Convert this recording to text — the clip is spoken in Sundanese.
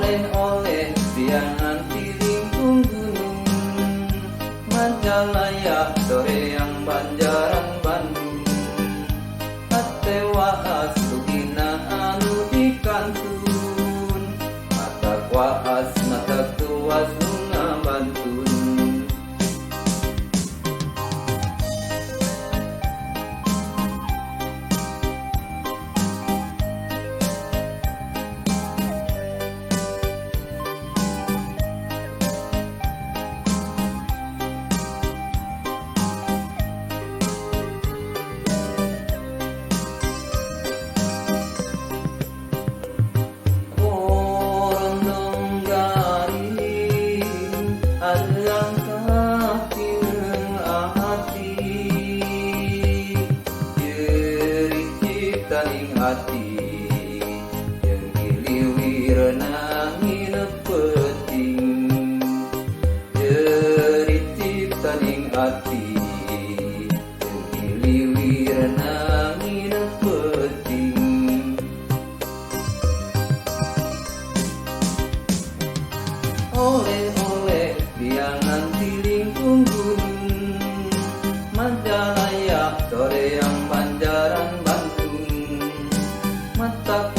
Oleh-oleh biangan ti lingkung gunung, Majalaya soreang Banjaran Bandung. Hate waas dugina anu dikantun, mata waas mata tuas nu ngabantun. Korondong garing areang kapineung ati, Jerit ciptaning ati jeung giliwirna nginep peuting. Jerit ciptaning ati jeung giliwirna nginep peuting. Oleh-oleh biangan ti lingkung gunung, Majalaya soreang Banjaran Bandung. Mata